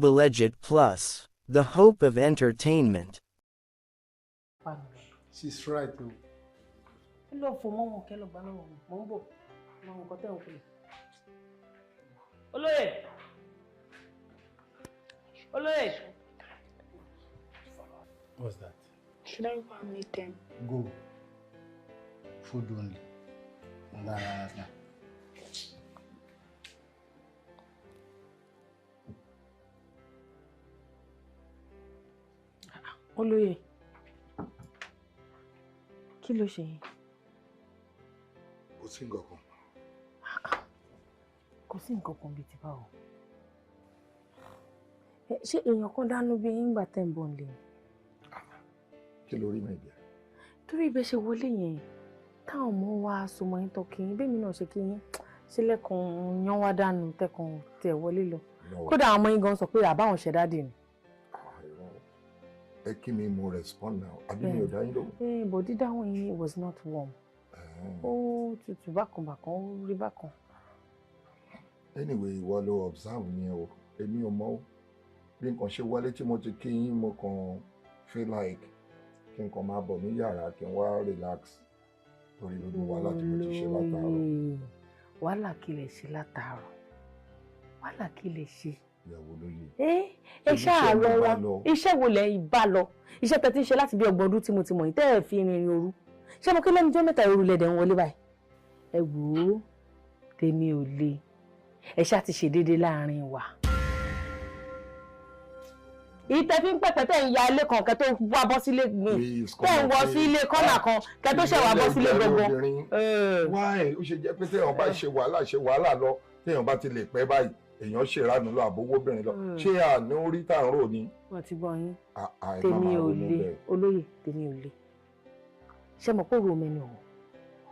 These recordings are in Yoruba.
Jubilegit Plus, the hope of entertainment. She's right o. Ẹ lọ fò mọ́ wọn, kẹ́ lọ gbà lọ́wọ́ wọn. Mò ń bọ̀, mọ nǹkan tẹ̀ ń pè. Olóyè, olóyè. What's that? Should I go and meet them? Go. Food only. Nah, nah, nah. Olóyè, kí ló ṣe yín? Kò sí nǹkan kan. Kò sí nǹkan kan bíi ti báwo? Ṣé èèyàn kan dánú bí yín gbà tẹ̀ ń bọ̀ nílé? Kí ló rí mẹ́jẹ? Torí ibẹ̀ ṣe wọlé yẹn, táwọn ọmọ wa sọmọ yín tọ́ kí yín, bẹ́ẹ̀ mi náà ṣe kí yín, sílẹ̀kùn yan wá dànù tẹ̀kùn tẹ̀ wọlé lọ. Kódà àwọn ọmọ yín gan sọ pé àbáwọn ṣẹ̀dá dì ní. Ẹ kí mi, mo respond now, àbí mi ò dá yín lóhùn? But dídáhùn yín was not warm. Ó tutù bákan bákan, ó rí bákan. Anyway, ìwọ ló observe yẹn o, èmi ò mọ̀ o. Bí nǹkan ṣe wọlé tí mo ti kí yín, mo kàn feel like kí n kàn máa bọ̀ ní yàrá kí n wá relax torí gbogbo wàhálà tí mo ti ṣe látàárọ̀. Wàhálà kí lẹ ṣe látàárọ̀? Wàhálà kí lẹ ṣe? Ìyàwó lóye. Ẹ ṣáà rọra, iṣẹ́ wo lẹ bá lọ? Iṣẹ́ tẹ́ ti ń ṣe láti bí 30 ọdún tí mo ti mọ̀ yìí, tẹ́ ẹ fi rìnrìn òru. Ṣé mo kí lẹ́nu jọ́ mẹ́ta òru lẹ̀dẹ̀ ń wọlé báyìí? Ẹ wò ó, tèmi ò le. Ẹ ṣáà ti ṣe déédéé láàrin wa. Ìtẹ́ fi ń pẹ̀pẹ̀ tẹ́ ń ya ilé kan kẹ́ tó wá bọ́ sílé mi, tẹ́ ń wọ sí ilé kọ́nà kan kẹ́ tó ṣẹ̀ wá bọ́ sílé gbogbo. Why ó ṣe jẹ́ pé téèyàn bá ṣe wàhálà lọ, téèyàn bá ti lè pẹ́ báyìí, èèyàn ṣèrànú lọ àbówóbìnrin lọ, ṣé àní orí tá à ń rò ni? Wọ́n ti gbọ́ yín. Tèmi ò le, olóyè, tèmi ò le. Ṣé mo kó ro omi ni òun?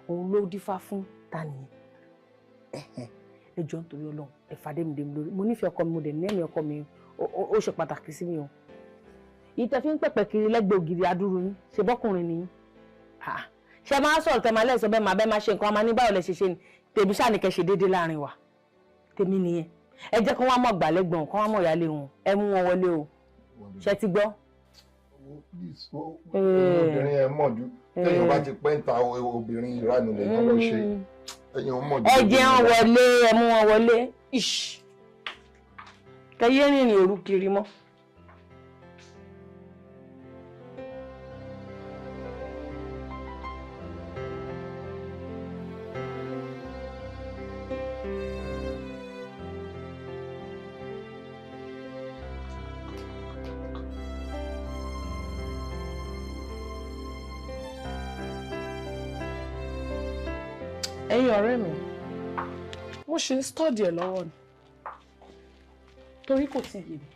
Òun ló dífá fún ta nìyẹn. Ẹ jọ̀ọ́ nítorí Ọlọ́run, ẹ fàdé mi dé mi lórí. Mo nífẹ̀ẹ́ ọkọ mi, mo dẹ̀ ní ẹ̀mí ọkọ mi, ó ṣe pàtàkì sí mi o. Ìtẹ́ fi ń pẹ̀pẹ̀ kiri lẹ́gbẹ̀ẹ́ ògiri adúrú yín, ṣe bọ́kùnrin ni yín. Ṣé máa sọ̀rọ̀ tẹ́ máa lẹ́sọ̀ bẹ́ẹ̀ máa bẹ́ẹ̀ máa ṣe nǹkan, a máa ní báwo lẹ ṣe ṣe ni. Tèmi ṣáà ní kẹ́ ṣe déédéé láàrin wa. Tèmi nìyẹn. Ẹ jẹ́ kó wá mọ̀ gbàlẹ́gbọ̀n, kó wá mọ̀ ìyáálé wọn, ẹ mú wọn wọlé o. Ṣé ti gbọ́? Obìnrin ẹ mọ̀ ju téèyàn bá ti pẹ́ ń ta obìnrin ìranù lè tán lọ ṣe. Ẹ̀yin mọ̀ ju. Ẹ jẹ́ wọn wọlé, ẹ mú wọn wọlé. Kẹyé rìnrìn òru kiri mọ́. Ẹ̀yin ọ̀rẹ́ mi, mo ṣe ń stọ́dì ẹ̀ lọ́wọ́ ni, torí kò tí ì yé mi.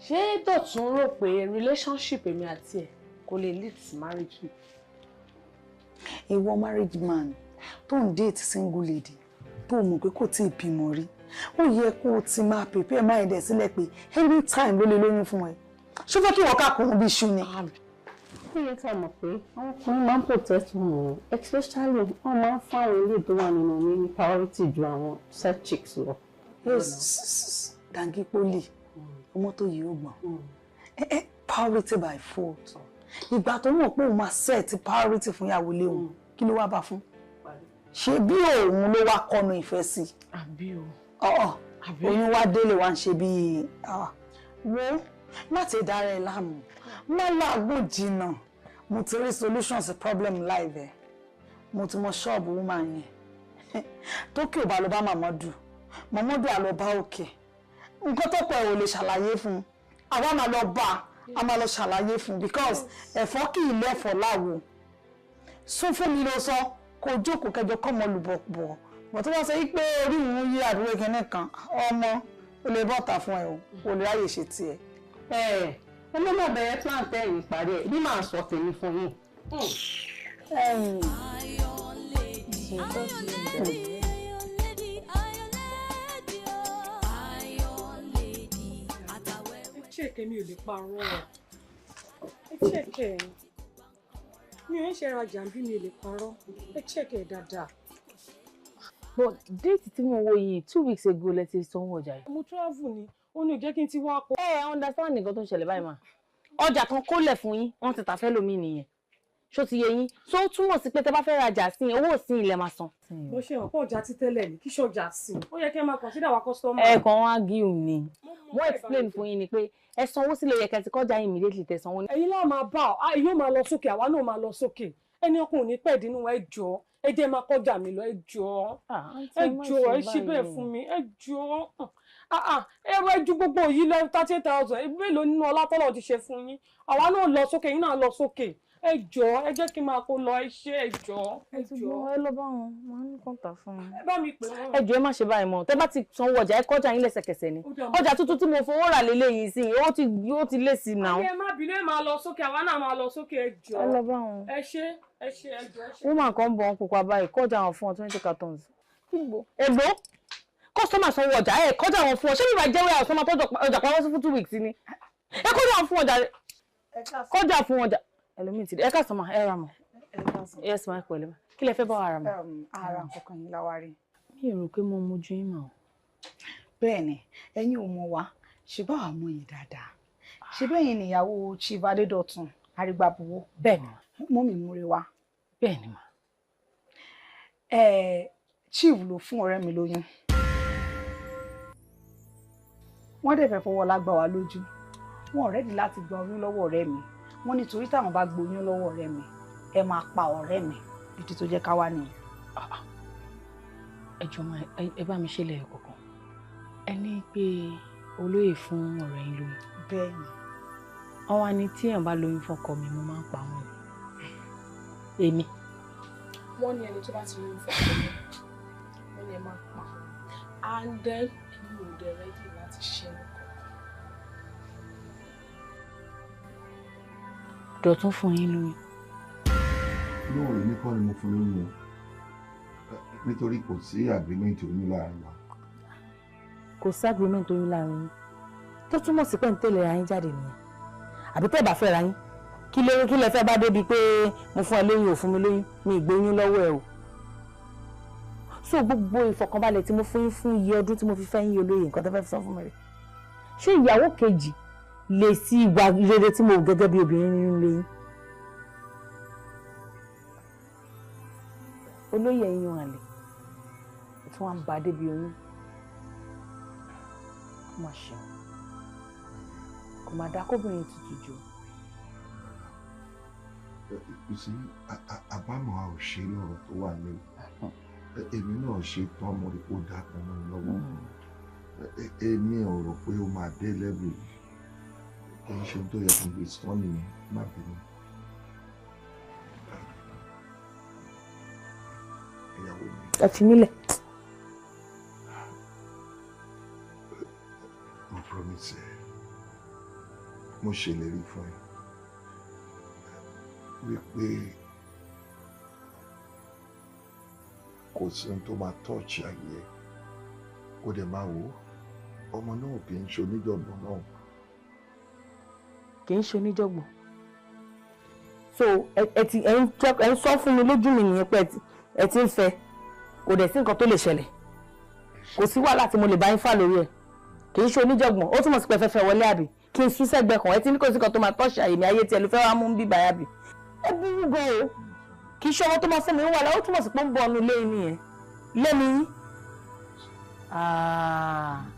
Ṣé Dọ̀tun rò pé relationship èmi àti ẹ̀ kò lè lead to marriage? Ìwọ marriage man tó ń date single lady tó mọ̀ pé kò tí ì bímọ rí, ó yẹ kó o ti máa prepare mind ẹ̀ sílẹ̀ pé anytime ló lè lóyún fún ẹ. Ṣó fẹ́ kí wọ́n kàkùn bí iṣu ni? Ó yẹ ká mọ̀ pé àwọn ọkùnrin máa ń protect wọn, especially wọ́n máa ń fún àwọn ilé tó wà nínú mi ní priority ju àwọn side chicks lọ. Dangi poli, ọmọ tó yìí ó gbọ̀n. Priority by fault. Ìgbà tó mọ̀ pé òun máa set priority fún ìyàwó ilé òun, kí ló wá bá fún? Ṣé bí òun ló wá kọnu ìfẹ́ sí? Àbí o. Oyún wá délé wá ń ṣe bíi wo má ti dára ẹ láàmú, má làágùn jìnnà. Mo ti rí solution sí problem live ẹ. Mo ti mọ ṣọ́ọ̀bù woman yẹn. Tókè ò bá lọ bá Màmọ́dù, Màmọ́dù á lọ bá òkè. Nǹkan tó pọ̀ ẹ̀ ò lè ṣàlàyé fún un. Àwa máa lọ bá a máa lọ ṣàlàyé fún un because ẹ̀fọ́ kì í lẹ́fọ̀ọ́ láwo. Sún fún mi ló sọ kó jókòó kẹjọ kọ́mọ lùbọ̀bọ̀. Bọ̀ tó bá sọ pé orí òun yí àdúrà kínní kan, ọmọ ó lè bọ́ta fún ẹ o, kò lè ráyè ṣe tiẹ̀. Ẹ ẹ mọ̀ bẹ̀rẹ̀ plan tẹ́yìn parí ẹ̀ bí màá sọ tèmi fún yín. Ẹ mi ò lè parọ́, ẹ ṣèkè mi ò ń ṣe rajà bí mi ò lè parọ́, ẹ ṣèkè dáadáa. But date tí mo wo yìí 2 weeks ago lẹ ti sanwó ọjà yìí. Mo travel ni, ó ní jẹ́ kí n ti wá kó. Ẹ understand nǹkan tó ń ṣẹlẹ̀ báyìí mà. Ọjà kan kólẹ̀ fún yín, wọ́n ti tà fẹ́ lómi nìyẹn. Ṣó ti yé yín? So ó túmọ̀ sí pé tẹ bá fẹ́ rajà sí i, owó òsín ilẹ̀ máa san. Bó ṣe hàn pọ̀ ọjà títẹ́lẹ̀ ni, kí ṣọjà sí i. Ó yẹ kí ẹ máa consider wa customer. Ẹ kàn wá gíù ni. Wọ́n explain fún yín ni pé ẹ sanwó sílẹ̀ yẹ kẹ́ ti kọjá immediately tẹ sanwó. Ẹ̀yin náà máa bá ọ, yóò máa lọ sókè, àwa náà máa lọ sókè. Ẹni ọkùnrin ní pẹ̀dínú ẹ jọ̀ọ́, ẹ jẹ́ máa kọjá mi lọ, ẹ jọ̀ọ́. Ẹ jọ̀ọ́, ẹ ṣe bẹ́ẹ̀ fún mi, ẹ jọ̀ọ́. Ẹ wá ju gbogbo yìí lọ 38,000, mélòó nínú ọlá tọ́lọ̀ ti ṣe fún yín. Àwa náà lọ sókè, yín náà lọ sókè. Ẹ jọ̀ọ́, ẹ jẹ́ kí n máa kó lọ, ẹ ṣé, ẹ jọ̀ọ́, ẹ jọ̀ọ́. Ẹ lọ bá wọn, máa ń kọ́ńtà fún wọn. Ẹ bá mi pè wọ́n. Ẹ jọ̀ọ́ ẹ má ṣe báyìí mọ́, tẹ́ bá ti sanwó ọjà ẹ kọjá yín lẹ́sẹ̀kẹsẹ̀ ni. Ọjà tuntun tí mo fowó rà lélẹ́yìí sí i, ó ti lé sí i náà. Ẹ má bínú, ẹ máa lọ sókè, àwa náà máa lọ sókè, ẹ jọ̀ọ́. Ẹ lọ bá wọn. Ẹ ṣé, ẹ ṣé, ẹ jọ̀ọ́, ẹ ṣé. Woman kan bọ̀ ń pupa báyìí, kọjá wọn fún ọ 20 cartons. Èló? Kọ́sọ́mà sanwó ọjà ẹ kọjá wọn fún ọ, ṣé bíbá jẹ́wé àwọn sọ́mà tọ́jú ọjà pamọ́ sí fún 2 weeks ni? Ẹ kọjá wọn fún ọjà, kọjá fún ọjà. Ẹlòmíì ti dé. Ẹ káàsán ma, ẹ ra mọ. Yes ma, ẹ pẹ̀lẹ́ ma. Kí lẹ fẹ́ bá wa ra mọ? Ara nǹkan yín la wá rí. Mi ò rò pé mo mojú yín mà o. Bẹ́ẹ̀ni, ẹ̀yin ò mọ̀ wá, ṣùgbọ́n àwa mọ̀ yín dáadáa. Ṣé bẹ́ẹ̀ ni ìyàwó Chief Adédọ̀tun Arígbábuwó? Bẹ́ẹ̀ni ma. Mọ́mì múre wá. Bẹ́ẹ̀ni ma. Chief ló fún ọ̀rẹ́ mi lóyún. Wọ́n dẹ̀ fẹ́ fọwọ́ lágbà wá lójú. Wọ́n rẹ́dí láti gba oyún lọ́wọ́ ọ̀rẹ́ mi. Wọ́n ní torí táwọn bá gboyún lọ́wọ́ ọ̀rẹ́ mi, ẹ máa pa ọ̀rẹ́ mi. Ìdí tó jẹ́ ká wá nìyẹn. Ẹ jọ̀ọ́ ma, ẹ bá mi ṣe lẹ́yọ̀ kọ̀ọ̀kan. Ẹ ní pé olóyè fún ọ̀rẹ́ yín lóyún. Bẹ́ẹ̀ni. Wọ́n wá ní tí èèyàn bá lóyún fọ́kọ mi, mo máa ń pa wọ́n. Èmi. Wọ́n ní ẹni tó bá ti lóyún fọ́kọ mi, wọ́n ní ẹ máa pa. And then èmi ò dẹ̀ ready láti ṣe é kọ̀ọ̀kan. Dọ̀tún fún yín lóyún. Lóò èmi kọ́ ni mo fún lóyún o, nítorí kò sí agreement oyún láàrin wa. Kò sí agreement oyún láàrin yín, tó túmọ̀ sí pé ń tẹ̀lé ra yín jáde nìyẹn. Àbí tẹ́ ẹ bá fẹ́ ra yín, kí lẹ fẹ́ bá débi pé mo fún ẹ lóyún, ò fún mi lóyún, mi ì gbóyún lọ́wọ́ ẹ o. So gbogbo ìfọ̀kànbalẹ̀ tí mo fún yín fún iye ọdún tí mo fi fẹ́ yín olóyè, nǹkan tẹ́ fẹ́ sọ fún mi rè. Ṣé ìyàwó kejì lè sí ìwà rere tí mo wù gẹ́gẹ́ bí obìnrin nínú ilé yín? Olóyè ẹ̀yin àlè tí wọ́n ń ba débi oyún, kó má ṣe kò má dá kóbìnrin tutù jù. You see, àbámọ̀ a ò ṣe lọ́rọ̀ tó wà ní èmi náà ṣe tán, mo rí kó dá kan mọ́ mi lọ́wọ́. Èmi ò rò pé ó máa dé lẹ́bù yìí. Kì í ṣe ohun tó yẹ kí n fi sọ nìyẹn, má bínú. Ìyàwó mi. Ẹ fi mí lẹ̀. Mo promise ẹ, mo ṣèlérí fún ẹ wípé kò sí ohun tó máa tọ́ọ̀ṣì ayé ẹ, kó dẹ̀ máa wò ó, ọmọ náà kì í ṣe oníjọ̀gbọ̀n náà. Kì í ṣe oníjọ̀gbọ̀n. So ẹ ti ẹ ń sọ fún mi lójú mi nìyẹn pé ẹ ti ń fẹ́, kò dẹ̀ sí nǹkan tó lè ṣẹlẹ̀, kò sí wàhálà tí mo lè bá yín fà lórí ẹ̀. Kì í ṣe oníjọ̀gbọ̀n, ó túmọ̀ sí pé fẹ́fẹ́ wọlé àbí kí n sún sẹ́gbẹ́ kan, ẹ ti ní kò sí nǹkan tó máa tọ́ṣì àyè mi, ayé tiẹ̀ ló fẹ́ wá mú ń bíbá yàbí. Ẹ burú gan o, kì í ṣe ọmọ tó máa fún mi ń wàhálà, ó túmọ̀ sí pé ó ń bọ̀ ọ́nú ilé yín nìyẹn lẹ́nu yín.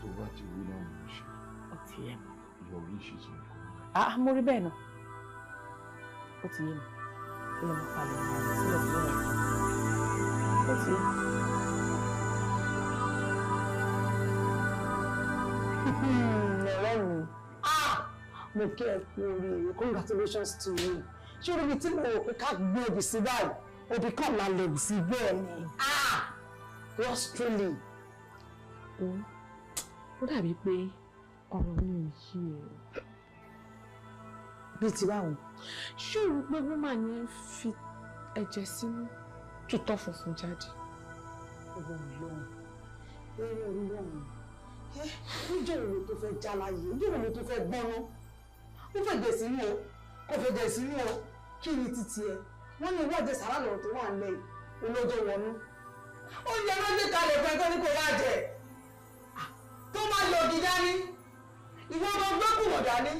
Tó bá ti wí náà mo ṣe. Ó ti yé mi. Your wishes my command. Ah, mo rí bẹ́ẹ̀ náà. Ó ti yé mi. Ó lọ máa palẹ̀ mọ́ sílẹ̀ fún ẹ̀. Ó ti yé mi. Ọ̀rẹ́ mi, mo kí ẹ kú oríire, congratulations to you. Ṣé o rí ibi tí mo rò pé ká gbé obì sí báyìí? Obì kan máa lè sí bẹ́ẹ̀ ni. Yours truly. Ó dàbí pé ọ̀rọ̀ mi ò yí ẹ. Bíi ti báwo? Ṣé o rò pé woman yẹn fi ẹ̀jẹ̀ sínú tutọ́ funfun jáde? Ọ̀rọ̀ Ọlọ́run, ọ̀rọ̀ Ọlọ́run, níjọ́ òun tó fẹ́ jáláyé, níjọ́ òun tó fẹ́ gbọ́ná, ó fẹ́ jẹ̀ sínú o, kò fẹ́ jẹ̀ sínú o, kí ni títí ẹ? Wọ́n ní ìwádìí sàrà lọ́rọ̀ tó wà nílẹ̀ yìí, olójó wọnú. Oúnjẹ ló gbé kalẹ̀ fún ẹ tó ní kó wá jẹ. Tó bá lọ ògì dání, ìwọ ọmọ gbẹ́kùnmọ̀ dání.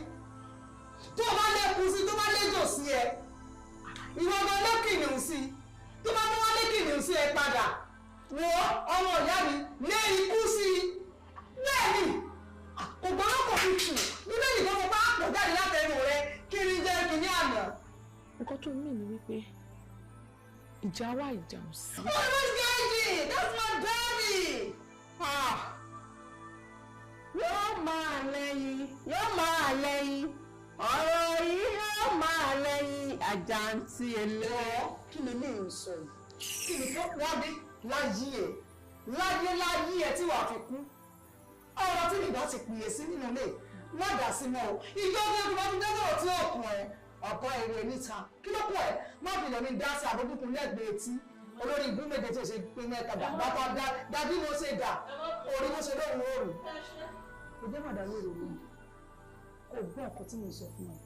Tó bá lẹ́kùn sí, tó bá lẹ́jọ́ sí ẹ, ìwọ ọmọ lẹ́kìnìún sí, tó bá tó wá lẹ́kìnìún sí ẹ padà. Wo ọmọ ìyá mi lé ikú sí i. Bẹ́ẹ̀ ni, kò gbọ́dọ̀ kò fi tù níbẹ̀ nìkan mo bá pọ̀ jáde látẹnu rẹ kí ni jẹ́ kí ní àná. Nǹkan tó ń mì ní wípé ìjà wa ìjà ò sí. Oh, that's that's my baby. Ah. Yóò máa lẹ́yìn, yóò máa lẹ́yìn, ọ̀rọ̀ yìí yóò máa lẹ́yìn àjàǹtí ẹlẹ́. Kí ni mi ń sọ yìí? Kí ni tó wá bí láyé ẹ̀? Láyé láyé ẹ̀ tí wàá fi kú. Ọ̀rọ̀ tí nìgbà ti pìyè sí nínú ilé, má dà sí mọ́ o. Ìjọ ní ẹkùn bá ti dẹ́sọ̀rọ̀ tí ó kùn ẹ̀. Ọ̀pọ̀ èrè níta. Kí ló kù ẹ̀? Má fi lọ mi dá sí àbójúkun lẹ́gbẹ̀ẹ́ etí. Olórí ìbú méje tí o ṣe pé mẹ́ta bàbá dàbí mo ṣe dà, orí mo ṣe lóhùn òòrùn. Kò jẹ́ màdàlú èrò mi. Kò gbọ́ ọ̀kan tí mo sọ fún ẹ.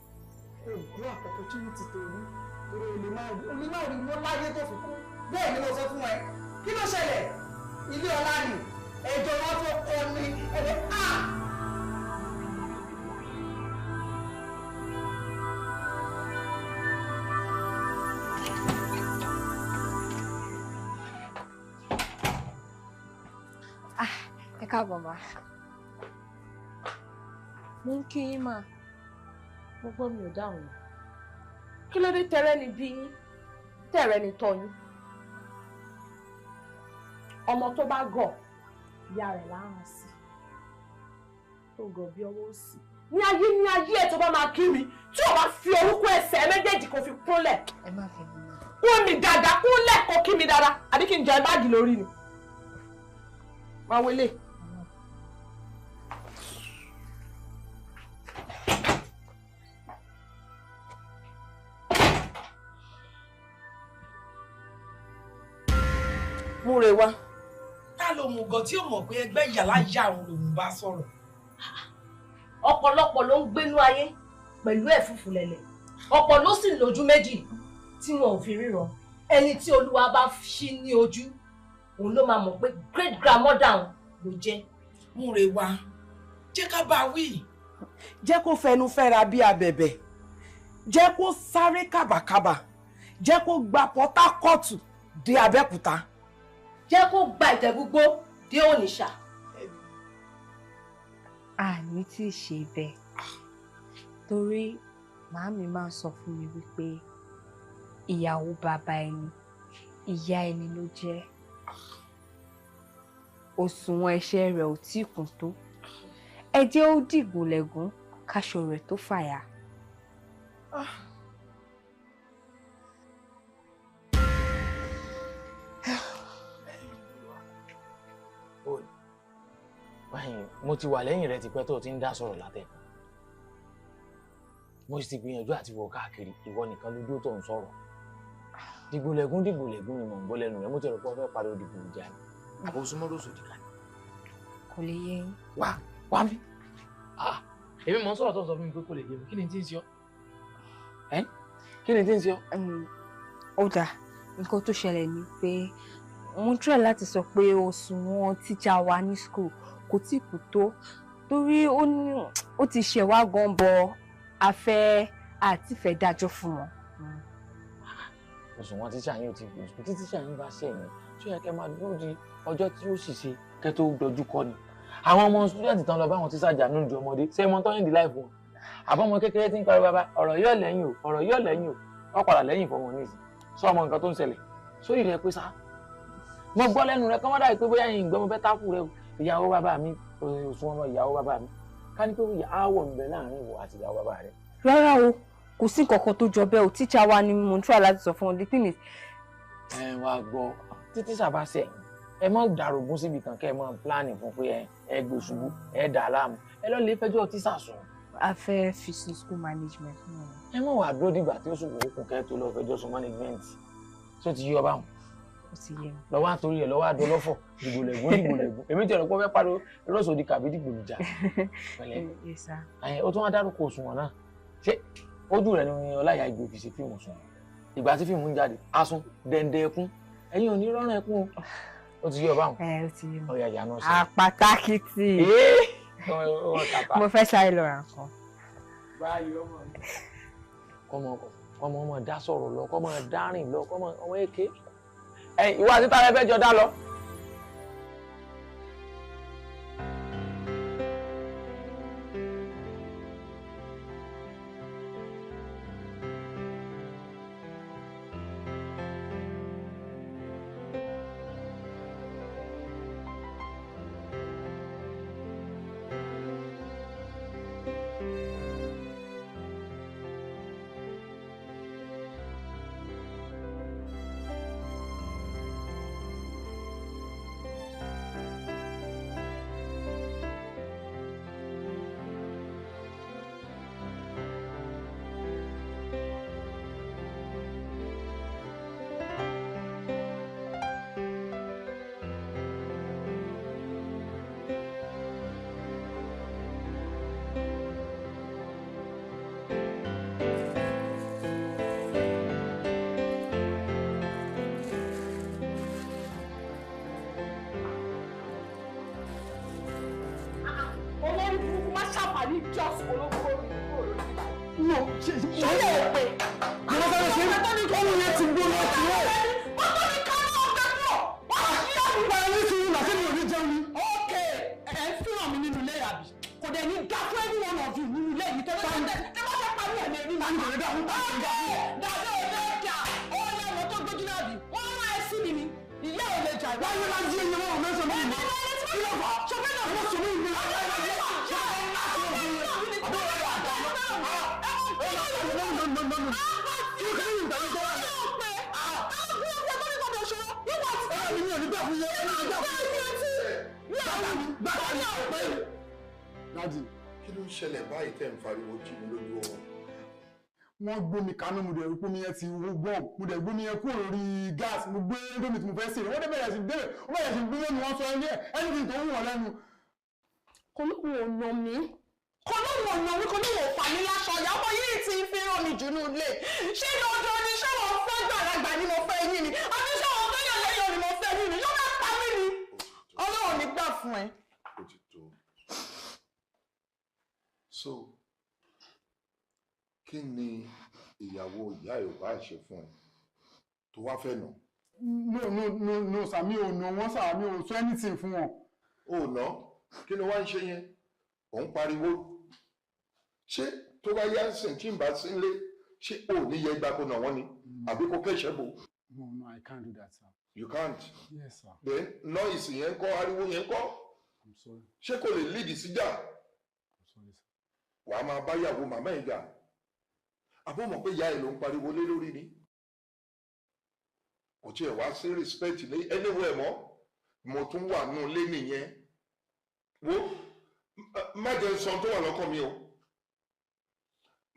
Kò gbọ́ opportunity tó rí. Torí o lè má rí mọ́ láyé tó fi kú. Bẹ́ẹ̀ ni mo sọ fún ẹ. Kí ló ṣẹlẹ̀? Ilé ọlá ni. Ẹjọ́ wọn tó kọ ni ẹ̀rẹ́ á. Ẹ káàbọ̀ ma. Mo ń kí yín máa. Mo gbọ́ mi ò dáhùn. Kí ló dé tẹrẹ ni bí yín? Tẹ̀rẹ̀ ni tọ́ yín. Ọmọ tó bá gọ̀, ìyá rẹ̀ láhàn sí. Tó gọ̀ bí ọwọ́ òsì. Ní ayé ẹ̀ tó bá máa kí mi, tí o bá fi orúkọ ẹsẹ̀ méjèèjì kò fi kúnlẹ̀. Ẹ má fi mi. Kún mi dáadáa, kúnlẹ̀ kó kí mi dáadáa, àbí kí n jẹ báàgì lórí ni. Máa wọlé. Múre wá. Ta ló mú gan tí ó mọ̀ pé ẹgbẹ́ ìyàlá ìyá òun lòun bá sọ̀rọ̀? Ọ̀pọ̀lọpọ̀ ló ń gbénú ayé pẹ̀lú ẹ̀fúùfù lẹ̀lẹ̀. Ọ̀pọ̀ ló sì lójú méjì tí wọn ò fi ríran. Ẹni tí Olúwa bá ṣí ní ojú, òun ló máa mọ̀ pé great grandmother òun ló jẹ́. Múre wá, jẹ́ ká bá wí. Jẹ́ kó fẹnu fẹ́ra bí abẹ̀bẹ̀, jẹ́ kó sáré kàbàkàbà, jẹ́ kó gba Port Harcourt dé Abẹ́òkúta. Jẹ́ kó gba Ìjẹ̀bú-Igbó dé Ònìṣà. Àní tí ì ṣe bẹ́ẹ̀ torí màámi máa ń sọ fún mi wípé ìyàwó bàbá ẹni ìyá ẹni ló jẹ́. Òṣùwọ̀n ẹ̀ṣẹ̀ rẹ̀ ò tí kún tó. Ẹ jẹ́ ó dìgbòlẹ̀gún káṣọ rẹ̀ tó fàya. Mo ti wà lẹ́yìn rẹ tipẹ́ tó o ti ń dá sọ̀rọ̀ látẹ̀kọ́. Mo sì ti gbìyànjú àti wọ̀ káàkiri, ìwọ nìkan ló dúró tó ń sọ̀rọ̀. Dìgbòlẹ̀gún dìgbòlẹ̀gún ni mò ń gbọ́ lẹ́nu rẹ, mo ti rò pé o fẹ́ pariwo dìgbòlùjà ni. Àbò súnmọ́ lóṣù dìgbà ni. Kò lè yé yín. Wá wá mi. Èmi mò ń sọ̀rọ̀ tó ń sọ fún mi pé kò lè yé mi, kí ni tí ń ṣe ọ́? Ẹ́ kí ni tí ń ṣe ọ́? Ó dáa, nǹkan tó ṣẹlẹ̀ ni pé mo ń try láti sọ pé òṣùwọ̀n tíjà wa ní school kò tí kù tó torí ó ní ó ti ṣẹ̀ wá gan bọ afẹ́ àti fẹ́ dájọ́ fún wọn. Òṣùwọ̀n tíṣà yín ò ti kù tí tíṣà yín bá ṣẹ̀ yín tí ó yẹ kẹ́ máa dúró di ọjọ́ tí ó sì ṣe kẹ́ tó dojú kọ ni. Àwọn ọmọ student tán lọ bá wọn tíṣà jà nínú ọmọdé ṣé mọ tán yín di láìfún wọn. Àbọ̀mọ kékeré tí ń pariwo bàbá ọ̀rọ̀ yóò lẹ́yìn o ọ̀rọ̀ yóò lẹ́yìn o wọ́n padà lẹ́yìn fọmọ nísìn sọ ọmọ nǹkan tó ń ṣẹlẹ̀ sórí rẹ pé sá. Mo gbọ́ lẹ́nu rẹ kọ́ mọ́ dàbí pé bóyá yín gbọ́ mo fẹ́ tákù rẹ o ìyàwó bàbá mi òṣùwọ̀n ọmọ ìyàwó bàbá mi ká ní pé aáwọ̀ ń bẹ láàrin ìwọ àti ìyàwó bàbá rẹ. Rárá o, kò sí nǹkan kan tó jọ bẹ́ẹ̀ o, tíṣà wa ni mo ń try láti sọ fún ọ, the thing is. Ẹ wá gbọ́ tí tíṣà bá ṣe ẹ má dàrúgún síbi kan kẹ́ ẹ má pílánì fún pé ẹ gbé ṣubú ẹ dà á láàmú ẹ lọ lè fẹjọ́ tíṣà sùn. A fẹ́ fi sí school management náà. Ẹ má wàá dúró dìgbà tí ó sùn kò kẹ́ tó lọ fẹjọ́ sùn management tó ti yí ọ báwọn. Ó ti yé mi. Lọ́wọ́ àtòrí ẹ̀ lọ́wọ́ àdọ́lọ́fọ̀ dìgbòlẹ̀gún dìgbòlẹ̀gún èmi tí ọ̀rọ̀ pọ̀ fẹ́ pariwo lọ́sọ̀dì kàbí dìgbòlùjà pẹ̀lẹ́. Yes sir. Ó tún wá dárúkọ òṣùwọ̀n náà ṣé ojú rẹ̀ ni Ọláìyá Ìgbò fi ṣe fíìmù sùn ìgbà tí fíìmù ń jáde asun dẹ̀ǹdẹ̀ ẹkún ẹ̀yin ò ní rọ́rùn ẹkún o Ó ti yé ọ báwọn. Ẹ ó ti yé mi. Ọ̀yà ìyá náà ṣe. Àpàtàkìtì. Mo fẹ́ sáré lọ ra nǹkan. Báyìí ọmọ mi. Kọ́mọ kọ́mọ ọmọ dá sọ̀rọ̀ lọ, kọ́mọ dá rìn lọ, kọ́mọ ọmọ èké. Ẹ ìwọ àti tààrẹ fẹ́ jọ dá lọ. Olórí burúkú má ṣàǹfààní just olóko mi kúrò lórí ìgbà. No, ṣe Ṣọlẹ̀ ò pé. Mo fẹ́ ṣe ọmọ yẹn ti gbóná ti rẹ̀. Wọ́n tó ní ká náà gbẹ kúrò. Wọ́n ti yá mi. Wà á ní sùúrù náà, ṣé mi ò ní jẹun ni? Ok, ẹ ń fihàn mi nínú ilé àbí? Kò dẹ̀ ní dá fún every one of you nínú ilé yìí tẹ́lẹ̀ tẹ́lẹ̀ bá fẹ́ parí ẹ̀ lè rí mi. Tani kò ní dá fún tani kò ní dá fún. Dàdé ò lè jà, ó ní àwọn tó gbójú náà bì. Wọ́n rán ẹ sí mi ni. Ìyá ò lè jà. Wáyé máa ń jí ẹyin wọn ò mẹ́sàn-án mi. Kí ló fà á? Ṣọfẹ́ náà Wọ́n sọ mí ìgbé. Dádì. Kí ló ń ṣẹlẹ̀ báyìí tẹ́ ń fariwo jí mi lójú oorun? Wọ́n gbómi kaná, mo dẹ̀ rí pómi yẹn ti wó gbọ́n, mo dẹ̀ gbómi yẹn kúrò lórí gas, mo gbé gómi tí mo fẹ́ sè, wọ́n dẹ̀ bẹ̀rẹ̀ sí bẹ̀rẹ̀, wọ́n bẹ̀rẹ̀ sí gbé lẹ́nu, wọ́n sọ ẹni ẹ̀ anything tó wù wọ́n lẹ́nu. Kò lóun ò nà mí. Kò lóun ò nà mí, kò lóun ò fà mí láṣọ. Ìyàwó yìí ti fi ràn mí jù ní ilé. Ṣé dandan ni ṣé wọ́n fẹ́ gbàlagbà ni mo fẹ́ yín ni? Àbí ṣé wọ́n fẹ́ yọ̀lẹ́yọ̀ ni mo fẹ́ yín ni? Yóò máa pa mí ni. Ọlọ́run ní gbà fún ẹ. Ó ti tó. So, kí ni ìyàwó ìyá ẹ̀ ò bá ṣe fún ẹ tó wá fẹ́ nà? No, no, no, no, sir, mi ò nà wọ́n sir, mi ò sọ anything fún wọn. Ó nà? Kí ló wá ń ṣe yẹn? Ò ń pariwo. Ṣé tó bá yá ń sìn tí ń bá sí nílé, ṣé ò ní yẹ gbà kó nà wọ́n ni? Àbí kó kẹ́sẹ̀ bò? No, no, I can't do that, sir. You can't? Yes, sir. Then noise yẹn kọ́, ariwo yẹn kọ́. I'm sorry. Ṣé kò lè lead síjà? I'm sorry, sir. Wàá máa bá ìyàwó màmá ẹ̀ jà. Àbó mọ̀ pé ìyá ẹ̀ ló ń pariwo lé lórí ni. Kò tiẹ̀ wá sí respect ní anywhere mọ́. Mo tún wà nù lé nìyẹn. Wo má jẹ́ n sọ tó wà lọ́kàn mi o.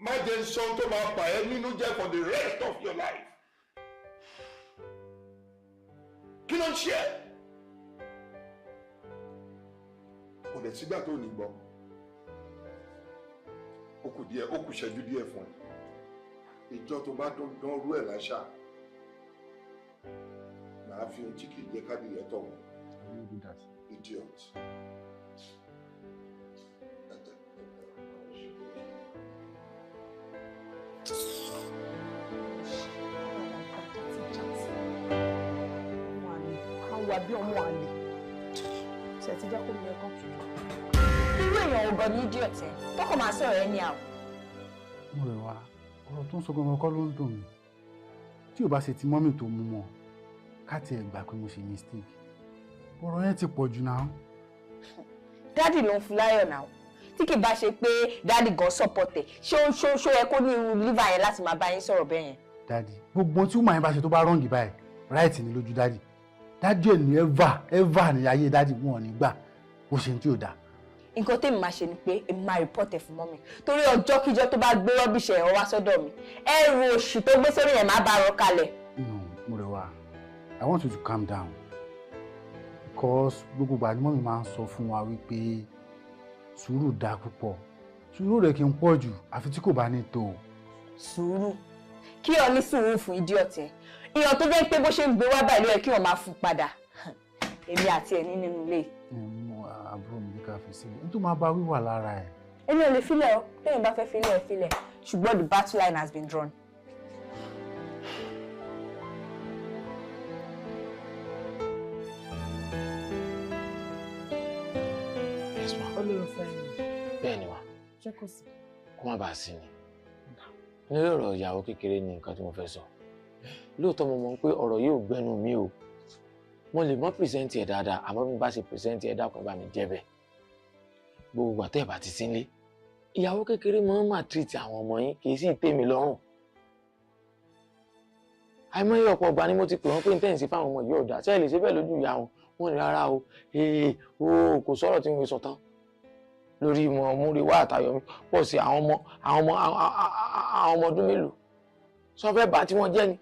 Má jẹ́ n sọ tó máa bà ẹ́ nínú jẹ́ for the rest of your life. Kí ló ń ṣe ẹ́? Kò dẹ̀ sígbà tó ní gbọ́. Ó kù díẹ̀, ó kù ṣẹ́jú díẹ̀ fún ẹ. Ìjọ tó bá dán rú ẹ̀ láṣà, màá fi ohun tí kì í jẹ́ káàdì yẹn tọ̀ wọ́n. I won't do that. Idiot. Àwọn àbí ọmọ àlè. Ṣé ti jẹ́ kó mi ẹ̀kọ́? Irú èèyàn ò gan ní idiot ẹ̀ tọkọ máa sọ̀rọ̀ ẹ ní àwọn. Mo rẹ̀ wá, ọ̀rọ̀ tó ń sọ gangan kọ́ ló ń dùn mí. Tí ò bá ṣe ti mọ́mì tó mú mọ́, ká tiẹ̀ gbà pé mo ṣe mistake. Ọ̀rọ̀ yẹn ti pọ̀ jù náà. Dádì ló ń fún láyọ̀ náà. Tí kì bá ṣe pé dádì gan support ẹ̀, ṣé ó ṣó ṣó yẹ kó ní irú liver yẹn láti máa bá yín sọ̀rọ̀ bẹ́ẹ̀ yẹn? Dádì, gbogbo tí woman yẹn bá ṣe tó bá wrong báyìí, right ni lójú dádì. Dádì ò ní ever ever ní ayé dádì wọn ò ní gbà bó ṣe ń tí ò dáa. Nǹkan tèmi máa ṣe ni pé èmi máa report ẹ̀ fún mọ́mì torí ọjọ́kíjọ́ tó bá gbé rọ́bìṣẹ̀ ẹ̀ wá sọ́dọ̀ mi, ẹrù oṣù tó gbé sórí yẹn máa bá rọ kalẹ̀. No, Múrẹ̀wá, I want you to calm down because gbogbo ìgbà ni mọ́mì máa ń sọ fún wa wípé sùúrù dáa púpọ̀, sùúrù rẹ̀ kì í pọ̀ jù àfi tí kò bá ní tó. Sùúrù kí ọ ní sùúrù fún idiot yẹn, ìyàn tó jẹ́ pé bó ṣe ń gbé wá báyìí ló yẹ kí wọ́n máa fún padà. Èmi àti ẹ̀ ní nínú ilé. Àbúrò mi ní ká fi sílẹ̀, n tó máa bá wíwà lára ẹ̀. Èmi ò lè filẹ̀ o, téèyàn bá fẹ́ filẹ̀ ẹ̀ filẹ̀, ṣùgbọ́n the battle line has been drawn. Yes, ma. Olólùfẹ́ mi. Bẹ́ẹ̀ ni ma. Ṣé kò sí? Kó má bàa sí ni. Lórí ọ̀rọ̀ ìyàwó kékeré ni nǹkan tí mo fẹ́ sọ. Lóòótọ́ mo mọ̀ pé ọ̀rọ̀ yìí ò gbẹ́nu mi o. Mo lè mọ́ pìrìsẹ́ǹtì ẹ̀ dáadáa, àmọ́ bí mo bá ṣe pìrìsẹ́ǹtì ẹ̀ dákun bá mi jẹ́ bẹ́ẹ̀. Gbogbo ìgbà tẹ́ ẹ̀ bá ti sí nílé. Ìyàwó kékeré máa ń máa tírìtì àwọn ọmọ yín, kì í sì tẹ́ mi lọ́rùn. Àìmọye ọ̀pọ̀ ọgbà ni mo ti pè wọ́n pé ntẹ́ǹsì fáwọn ọmọ yìí ò dáa. Ṣé ẹ lè ṣe bẹ́ẹ̀ lójú ìyá wọn? Wọ́n ní rárá o, ee o kò sọ̀rọ̀ tí mo sọ tán lórí ìmọ̀ Múrewá àtàyọ̀mí pọ̀ sí àwọn ọmọ àwọn ọmọ àwọn ọmọ ọdún mélòó sọ fẹ́ bá tí wọ́n jẹ́ ni.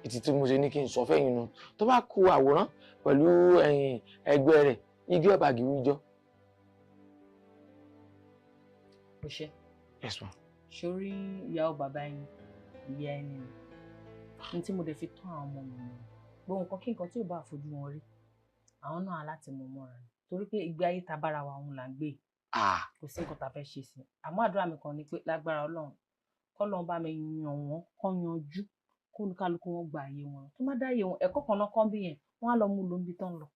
Ìtì tí mo ṣe ní kí n sọ fẹ́yìn nu tó bá ku àwòrán pẹ̀lú ẹ̀yìn ẹgbẹ́ rẹ̀ igi ọ̀bàgì wíjọ. O ṣe. Yes ma. Sórí ìyàwó bàbá ẹni ìyá ẹni ni ní tí mo dẹ̀ fi tán àwọn ọmọ mi ni gbogbo nǹkan kí nǹkan tí ò bá fojú wọn rí àwọn náà láti mú mọ́ra ni torí pé ìgbé ayé ta bára wa òun là ń gbé kò sí nǹkan tá a fẹ́ ṣe sí i àmọ́ àdúrà mi kan ni pé lágbára Ọlọ́run kọ́lọ́run bá mi yàn wọ́n kọ́ yanjú kó olúkálukú wọn gba àyè wọn tó má dá àyè wọn ẹ̀kọ́ kan náà kọ́ bí yẹn wọ́n á lọ mú lóńbi tán lọ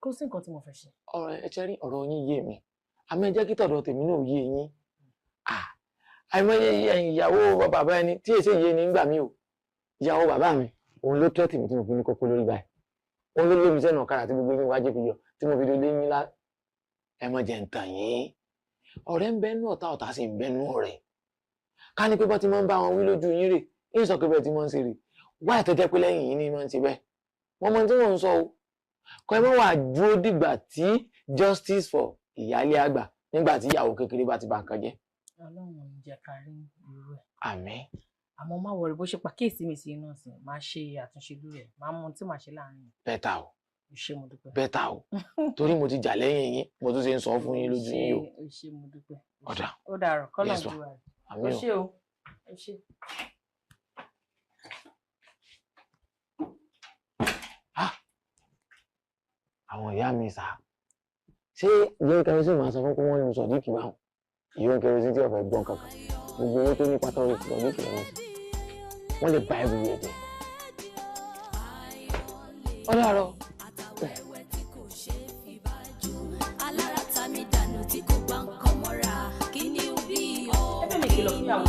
kó sí nǹkan tí mo fẹ́ ṣe. Ọ̀rọ̀ ẹ ṣe rí ọ̀rọ̀ yín yé mi àmọ́ ẹ jẹ́ kí tọ̀dọ̀ tèmi náà yé yín. Àìmọye ìyàwó bàbá ẹni tí èsì yé ni nígbà mi o ìyàwó bàbá mi òun ló tẹ́tì mi tí mo fi ní kókó lórí báyìí òun ló lé mi sẹ́nu ọ̀kadà tí gbogbo yín wájú fi yọ tí mo fi lé yín lá. Ẹ mọ̀ jẹ́ ń tàn yín, ọ̀rẹ́ ń bẹ́nu ọ̀tá, ọ̀tá sì ń bẹ́nu ọ̀rẹ́. Ká ní pé bọ́ ti máa ń bá wọn wí lójú yín rè ń sọ pé bẹ́ẹ̀ ti máa ń ṣe rè wá ìtọ́jẹ́ pé lẹ́yìn yín ni máa ń ṣe bẹ́ẹ̀. Wọ́n mọ tí wọ́n ń sọ o. Kọ́ ẹ mọ́ wà dúró dìgbà tí justice for ìyáálé àgbà nígbà tí ìyàwó kékeré bá ti bà nǹkan jẹ́. Ọlọ́run ò ní jẹ́ ká rí irú ẹ̀. Àmín. Àmọ́ má wọrí bó ṣe pàkíyèsí mi sí iná sí máa ṣe àtúnṣe lórí ẹ̀ máa mọ ohun tí màá ṣe láàrin. Bẹ́tà o. Ṣé mo dúpẹ́. Bẹ́tà o torí mo ti jà lẹ́yìn yín mo tún ṣe ń sọ fún yín lójú yín o. Ṣé mo dúpẹ́. Ọ̀dà. Ó dàrọ̀ kọ́lọ̀ ju wa rẹ̀. Àmín o. O ṣé o. O ṣé. Àwọn ìyá mi sá ṣé ìyóò kẹrìsì máa sọ fún pé wọ́n lu Sọ̀díkì báwọn ìyóò kẹrìsì tí ọ̀fẹ́ gbọ́n kankan gbogbo owó tó ní pátá orí Sọ̀díkì lọ́wọ́ sí wọ́n lè ba ẹrù rẹ̀ jẹ́. Ó dàárọ̀. Ẹbí mi kìlọ̀ fún ìyàwó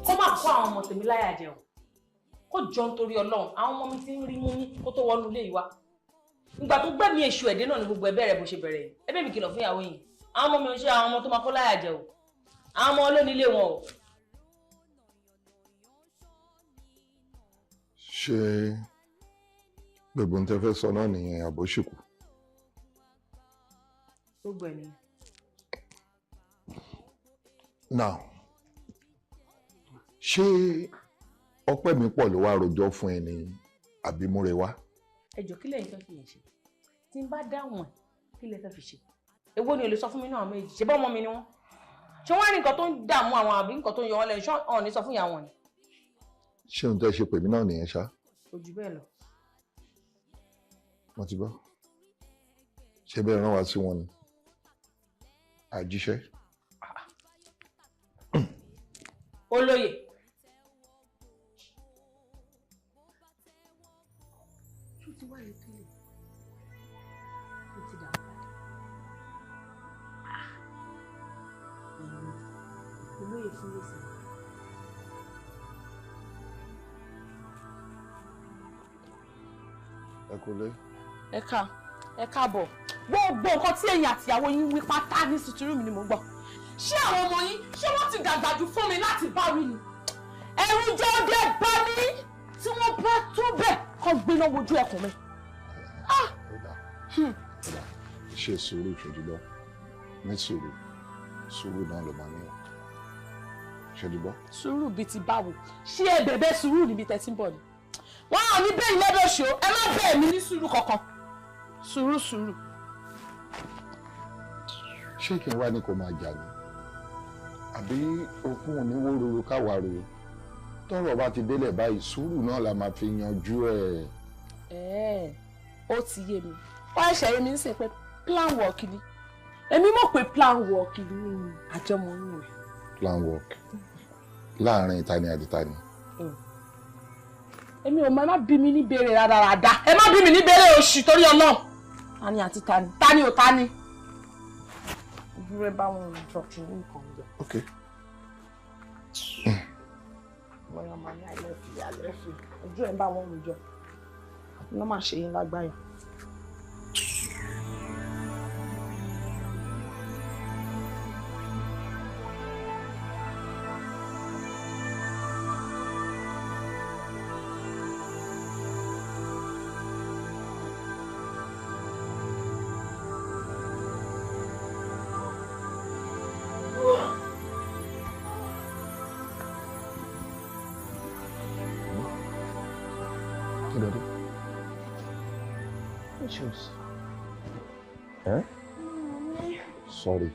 kó má kó àwọn ọmọ tèmi láyà jẹ o kó jọ nítorí Ọlọ́run àwọn ọmọ mi ti ń rí mú mi kó tó wọnú ilé yìí wá ìgbà tó gbẹ̀mí èṣù ẹ̀dẹ́ náà ni gbogbo ẹbẹ̀ rẹ̀ bó ṣe bẹ̀rẹ̀ yìí ẹbí mi kìlọ̀ fún ìyàwó yìí àwọn ọmọ mi ò ṣe àwọn ọmọ tó máa kó láyà jẹ o àwọn ọmọ olónílé wọn o. Ṣé gbogbo ohun tẹ́ fẹ́ sọ náà nìyẹn àbóṣìkù? Gbogbo ẹ̀ nìyẹn. Now, ṣé ọpẹ́ mi pọ̀ ló wá rojọ́ fún ẹ ní àbí Múrewá? Ẹ jọ̀ọ́ kí lẹ́yìn fẹ́ fi yẹn ṣe tí n bá dáhùn ẹ̀ kí lẹ fẹ́ fi ṣe èwo ni o lè sọ fún mi náà méjì ṣe bọ́ ọmọ mi ni wọ́n ṣé wọ́n á ní nǹkan tó ń dààmú àwọn àbí nǹkan tó ń yọ wọ́n lẹ́nu ṣé ọ̀n ní sọ fún ìyá wọn ni. Ṣé ohun tẹ́ ṣe pèmí náà nìyẹn ṣá? Kò jù bẹ́ẹ̀ lọ. Mo ti gbọ́. Ṣé bẹ́ẹ̀ rán wa sí wọn ni? Àjíṣẹ́. Olóyè. Ṣé o ti wá lè tó lè? O ti dà padà. Olóyè fún lèsì. Ẹ kúlé. Ẹ ká ẹ káàbọ̀ gbogbo nǹkan tí ẹ̀yin àtìyàwó yín wí pátá ní sùtúrù mi ni mò ń gbọ́. Ṣé àwọn ọmọ yín ṣé wọ́n ti dàgbà jù fún mi láti bá wí ni? Ẹ̀rù jẹ́ ọdẹ bá mi tí wọ́n bá tó bẹ́ẹ̀ kọ́ gbéná wojú ẹkùn mi. Ṣe sùúrù ṣòdìbọ́ ní sùúrù sùúrù náà ló máa ní ọ ṣòdìbọ́. Sùúrù bíi ti báwo? Ṣé ẹ bẹ̀bẹ̀ sùúrù níbi tẹ́tí ń bọ̀ ni? Wọ́n á ní bẹ́ẹ̀ lẹ́bẹ̀ ṣó ẹ má bẹ́ẹ̀ mi ní sùúrù kankan. Sùúrù sùúrù. Ṣé kí n wá ní kó máa jà ní? Àbí okun oníwó ruru káwa ruru? Tọ́rọ̀ bá ti délẹ̀ báyìí sùúrù náà la máa fi yanjú ẹ̀. Ẹ̀ẹ́ Ó ti yé mi. Ó ṣẹ̀ṣẹ̀ yé mi ń sìn pé plan work ni. Èmi mọ̀ pé plan work ni àjọmọ̀ oyún rẹ̀. Plan work láàrin tani àti tani? Èmi ò mọ̀, ẹ má bí mi ní béèrè rádaràda. Ẹ má bí mi ní béèrè oṣù torí Ọlọ́run. Tani àti tani? Tani ò tani? Ìdúró bá wọn jọ kí ní nǹkan jẹ. Ok. Bóyá máa ní àlẹ́ fi àlẹ́ fi ojú ẹ̀ ń bá wọn jọ. Iná máa ṣe yín lágbáyà. Kí ló dé? Eh? Sorry.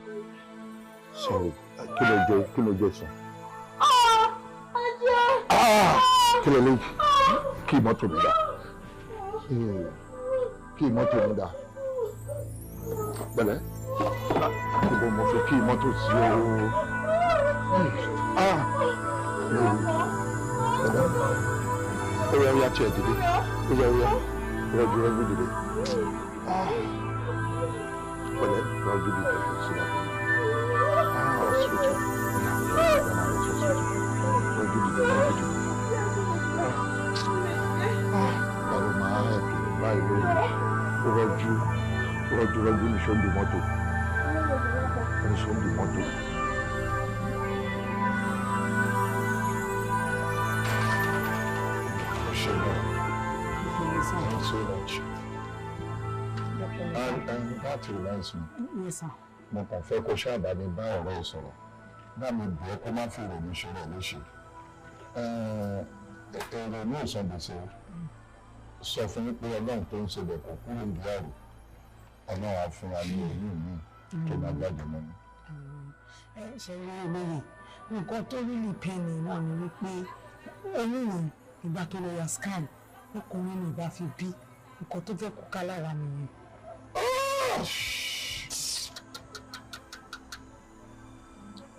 Sorry. Kí ló jẹ, kí ló jẹ sùn? Kí ló lè kí mọ́tò mi dà? Kí mọ́tò mi dà? Pẹ̀lẹ́. Ibo mo fi kí mọ́tò sí o? Pẹ̀lẹ́. Ó yá, ó yá, tiẹ̀ dìde. Ó yá, ó yá. Rọ́jú, rọ́jú dìde. Pẹ̀lẹ́, rọ́jú dìde sí wa. Hospital. Rọ́jú dìde, rọ́jú dìde. Ẹ̀rọ máa ẹ̀ báyìí lórí. Rọ́jú, rọ́jú, rọ́jú ní ṣó ń di mọ́tò. Ní ṣó ń di mọ́tò. Thank you so much. And that reminds me. Yes, sir. Mo kàn fẹ́ kó ṣáà bá mi bá ọ̀rẹ́ ẹ sọ̀rọ̀. Bá mi bẹ̀ ẹ́ kó má fi ìrònú ṣe rẹ̀ léṣe. Èrò ní ìsan gbèsè o. Sọ fún mi pé Ọlọ́run tó ń ṣe bẹ̀ kó kúrò ní àrò. Ọlọ́run á fún wa ní oyún mi tó máa jáde mọ́ mi. Ẹ ṣe rí olóyè, nǹkan tó rí lè pẹ́ ni náà ni wípé oyún yẹn ìgbà tó lọ ya scan, ọkùnrin ni ìbá fi bí, nǹkan tó fẹ́ kó ká lára nìyẹn.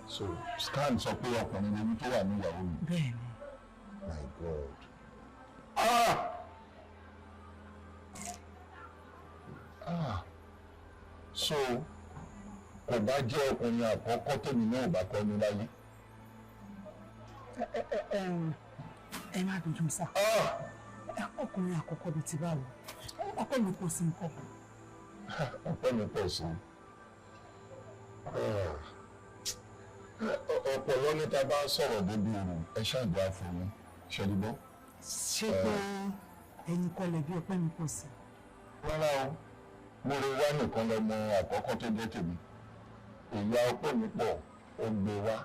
So scan sọ pé ọkùnrin lóyún tó wà ní ìyàwó mi. Bẹ́ẹ̀ni. My God. Ah! Ah! So kò bá jẹ́ ọkùnrin àkọ́kọ́ tèmi náà bá kọ́ ní láyé. Ẹ má bínú sá. Ọkùnrin àkọ́kọ́ bíi ti báwo? Ọkọ mi kò sí nǹkan. Ọpẹ́ mi pọ̀ sí i. Ọ̀pọ̀lọ́ ní ta bá sọ̀rọ̀ débi òru, ẹ ṣàdúrà fún mi, ṣẹ́ni gbọ́. Ṣé pé ẹ̀yin kọlẹ̀ bí ọpẹ́ mi pọ̀ sí? Rárá o, mo lè wá nìkan lọ́mọ àkọ́kọ́ tó jẹ́ tèmi. Ìyá ọpẹ́ mi pọ̀, ó gbé wá,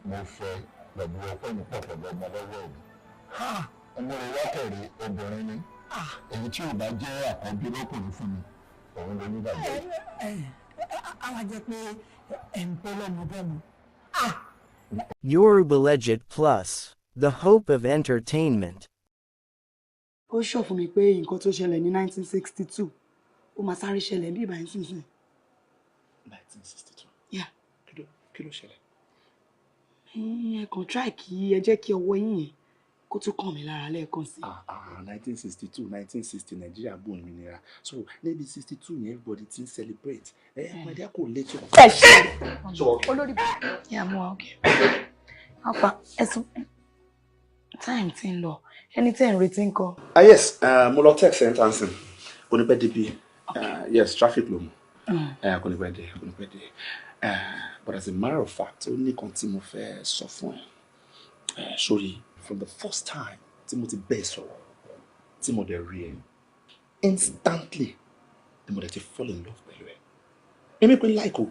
mo fẹ́ pẹ̀lú ọpẹ́ mi pọ̀ pẹ̀lú ọmọ lọ́wọ́ mi. Ọmọ rẹ̀ wá kẹ̀rẹ̀ obìnrin ni. Èyí tí ò bá jẹ́ àkọ́bí lọ́kùnrin fún mi, òun ló ní bàbá. Àwa jẹ́ pé ẹ̀ ń bọ́ lọ́mọ bẹ́ẹ̀ mọ́. Yoruba Plus, the hope of entertainment. Ó sọ fún mi pé nǹkan tó ṣẹlẹ̀ ní 1962 ó máa sáré ṣẹlẹ̀ bí ìbáyìí sísìn. 1962. Yeah. Kí ló ṣẹlẹ̀? Ẹ kàn try kí ẹ jẹ́ kí ọwọ́ yín yẹn kó tún kàn mí lára lẹ́ẹ̀kan sí. 1962, 1960, Nàìjíríà gbọ́ òmìnira. So níbi 62 yẹn everybody ti ń celebrate. Ẹ ẹ kò lè tó. Ẹ ṣe. Olórí bá. Yà mú wa okay. Alfa ẹ̀sùn time ti ń lọ, ẹni tẹ́ ń retí ń kọ́. Ah yes, mo lọ text ẹ̀ ń tàn sí. Kò ní pẹ́ débi. Yes, traffic ló mú. Kò ní pẹ́ dé, kò ní pẹ́ dé. But as a matter of fact, ó ní kan tí mo fẹ́ sọ fún ẹ. Sorry, from the first time tí mo ti bẹ́ẹ̀ sọ̀rọ̀, tí mo dẹ̀ rí ẹ, instantly ni mo dẹ̀ ti fall in love pẹ̀lú ẹ. Mímí pé like o,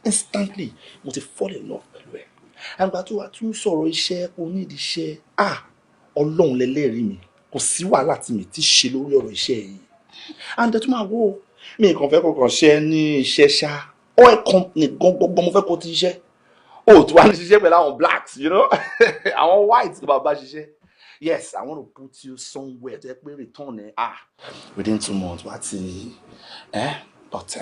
instantly mo ti fall in love pẹ̀lú ẹ. Àgbà tó wà tún sọ̀rọ̀ iṣẹ́ onídìí iṣẹ́, ah, Ọlọ́run lẹ́lẹ́rìí mi, kò sí wàhálà tí mi ti ṣe lórí ọ̀rọ̀ iṣẹ́ yìí. And ẹ tún máa wò ó, mi kàn fẹ́ kọ̀ọ̀kan ṣe ní iṣẹ́ ṣá, oil company gangan mo fẹ́ kó ti ṣiṣẹ́. O tún wá ní ṣiṣẹ́ pẹ̀lú àwọn blacks, you know, àwọn whites ló máa bá ṣiṣẹ́. Yes, I want to put you somewhere tó yẹ pé return ẹ within 2 months wá ti but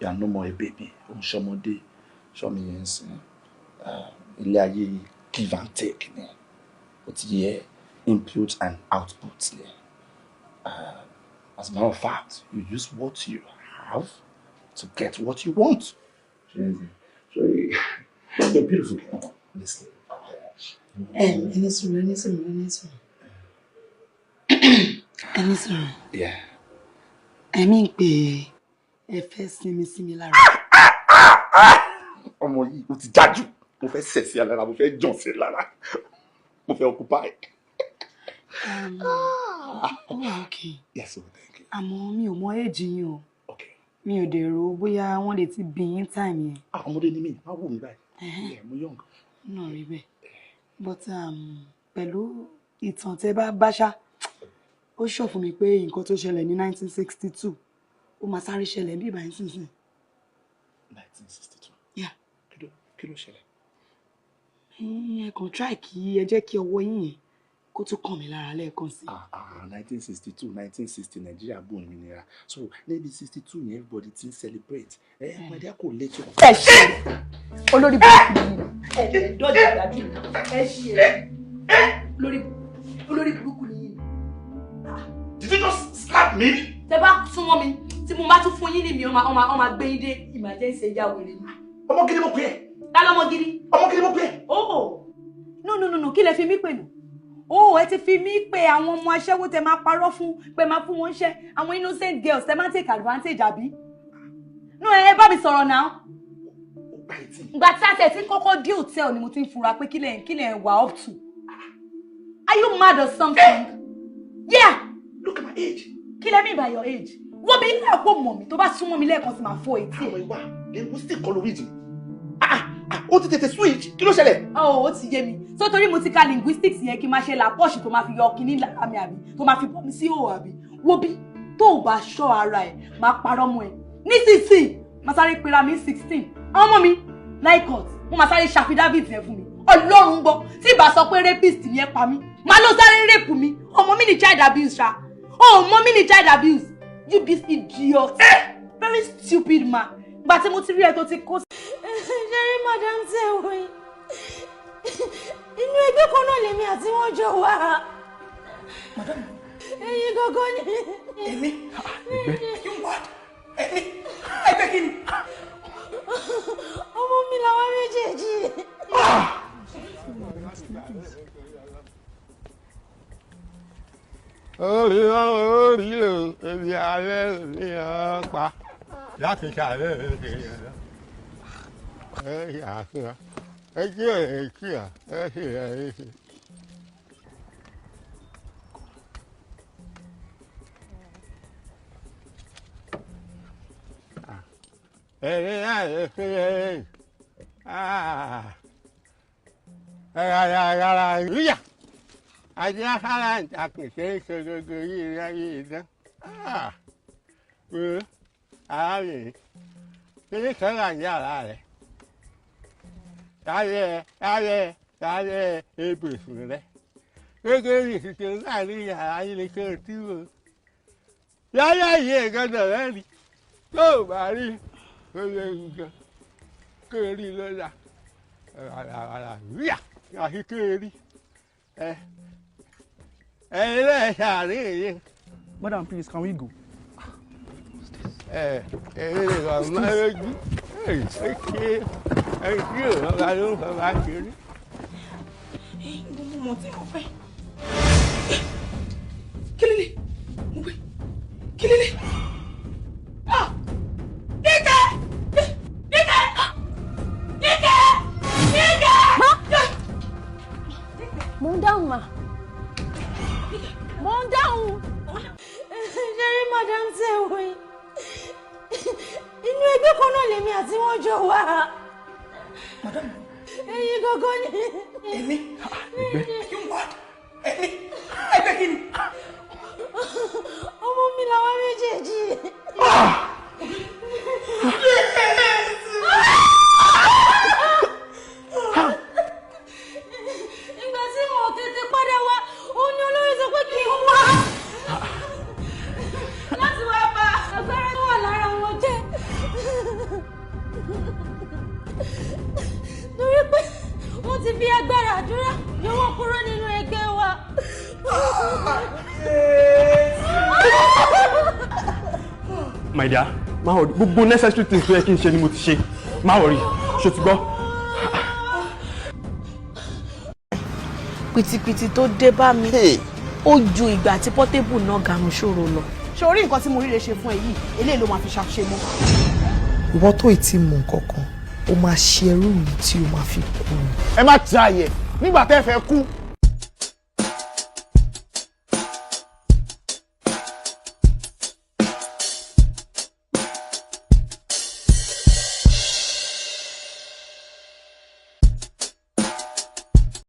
you are no more a baby. Ó ń ṣọmọdé ṣọmi yẹn sìn. Ilé ayé give and take ni. Ó ti yẹ, input and output ni. As a matter of fact, you use what you have to get what you want. So you're beautiful girl, honestly. Ẹni sùúrù, ẹni sùúrù, ẹni sùúrù, ẹni sùúrù. Yeah. Ẹ̀mí ń pè é, ẹ fẹ́ sinmi sí mi lára. Ọmọ yìí, ó ti jájú. Mo fẹ́ sẹ̀ sí ẹ lára, mo fẹ́ jàn sí ẹ lára, mo fẹ́ occupy. Ó wà okay. Yes, o, thank you. Àmọ́ mi ò mọ èjì yín o. Mi ò dẹ̀ rò bóyá wọ́n lè ti bí yín time yẹn. Ah, ọmọdé ni mí, má wò mí báyìí. Yeah, mo young. Náà rí bẹ́ẹ̀, but pẹ̀lú ìtàn tẹ́ bá bá ṣá, ó sọ fún mi pé nǹkan tó ṣẹlẹ̀ ní 1962, ó máa sáré ṣẹlẹ̀ bí ìbáyìí sínsìn. 1962? Yeah. Kí ló ṣẹlẹ̀? Ẹ kàn try kí ẹ jẹ́ kí ọwọ́ yín yẹn kó tún kàn mí lára lẹ́ẹ̀kan sí. Ah, 1962, 1960, Nàìjíríà gbọ́ òmìnira. So níbi 62 yẹn, everybody ti ń celebrate. Ẹ my dear, kò lè tó. Ẹ ṣe olórí burúkú yìí, ẹ dọ́jà ìdájú, ẹ ṣe ẹ olórí, olórí burúkú nìyí. Did you just slap me? Tẹ bá súnmọ́ mi, tí mo bá tún fún yín ní mi, ọmọ gbé yín dé emergency, ẹja wèrè ni. Ọmọ gidi mo pè é. Ta lọmọ gidi? Ọmọ gidi mo pè é. Oh no, no, no, no, kí lẹ fi mí pè nù? Oh, ẹ ti fi mí pè àwọn ọmọ aṣẹ́wó tẹ máa parọ́ fún pé máa fún wọn ṣẹ́, àwọn innocent girls tẹ máa take advantage, àbí? No, ẹ bá mi sọ̀rọ̀ náà. Ìgbà tí a tẹ̀ tí kọ́kọ́ dé hotel ni mo ti ń fura pé kílẹ̀ wà up to. Are you mad or something? Yeah. Look at my age. Kí lẹ mean by your age? Wọ́n bí ilé ẹ̀kọ́ mọ̀ mi, tó bá súnmọ́ mi lẹ́ẹ̀kan sí, máa fọ́ etí ẹ̀. Àwọn ìwà linguistic kọ́ lórí ìdí. Ó ti tètè switch, kí ló ṣẹlẹ̀? Ọ̀ ó ti yé mi. So torí mo ti ka linguistics yẹn, kí n máa ṣe làpọ̀ṣì tó máa fi yọ kíní lára mi, àbí tó máa fi bọ́ mi sí òwò, àbí? Wo bí, tó o bá ṣọ́ ara ẹ̀, máa parọ́ mọ́ ẹ. Nísinsìnyí, máa sáré pera mi 16. Ọmọ mi, like us, wọ́n máa sáré ṣe affidavit yẹn fún mi. Ọlọ́run gbọ́, tí ìbá sọ pé rapist ni ẹ pa mí, máa ló sáré rape mi. Ọmọ mi ní child abuse ṣá. Ọmọ mi ní child abuse. You this idiot. Very stupid man. Ìgbà tí mo ti rí ẹ tó ti kó. Ṣe rí madam tẹ̀wé, inú ẹgbẹ́ kan náà lèmi àti wọn jọ wà. Ẹ̀yin gangan ni. Èmi? You what? Èmi? Ẹgbẹ́ kí ni? Ọmọ mi làwọn méjèèjì. Orí orí o, ebi alẹ́ ní ọ pa láti ṣàlẹ́ ẹ ṣàfihàn ẹ jí ẹ jí ẹ sì ẹ sì. Ẹ̀rí náà lè fi ẹ̀ ẹ̀ ríyà àti afárá ìtàkùn ṣe é ṣe gbogbo yìí láyé ìdán. Wo arábìnrin, kíní kan wà ní àlá rẹ̀ lábẹ́ lábẹ́ lábẹ́ ibùsùn rẹ̀ gẹ́gẹ́ bí ìṣiṣẹ́ láàrin yàrá yìí lè ṣe òtí o yálà yìí ẹ̀gọ́dọ̀ rẹ̀ rí tó o bá rí o lè gan kó o rí lọ́la ríà àfi kó o rí ẹ ẹ ilé ẹ̀ ṣàárín yìí. Madam, please, can we go? Ẹ ẹ ẹ ọmọ lójú ẹ ṣe ẹ kí ọba ló ń fọba ṣeré. Gbogbo mọ̀ tí mo fẹ́. Kí lélẹ̀? Mo gbé. Kí lélẹ̀? Ah! Níkẹ́! Níkẹ́! Níkẹ́! Níkẹ́! Mo ń dáhùn mà. Mo ń dáhùn. Ṣe rí madam tẹ̀wé, inú ẹgbẹ́ kan náà lèmi àti wọn jọ wà. Ẹ̀yin gangan ni. Èmi? You what? Èmi? Ẹgbẹ́ kí ni? Ọmọ mi làwọn méjèèjì. Ìgbà tí mo tètè padà. ti fi agbára àdúrà yọ wọ́n kúrò nínú ẹgbẹ́ wa. My dear, má worry, gbogbo necessary things tó yẹ kí n ṣe ni mo ti ṣe. Má worry, ṣó ti gbọ́? Pìtìpìtì tó dé bá mi, ó ju ìgbà tí Portable náà gàmú ṣòro lọ. Ṣé orí nǹkan tí mo rí lè ṣe fún ẹ yìí, eléyìí ló máa fi ṣàṣe mọ́. Ìwọ tó ì tí mú nǹkan kan, ó máa ṣe ẹrú mi tí ó máa fi kú ni. Ẹ má ti àyè nígbà tẹ́ fẹ́ kú.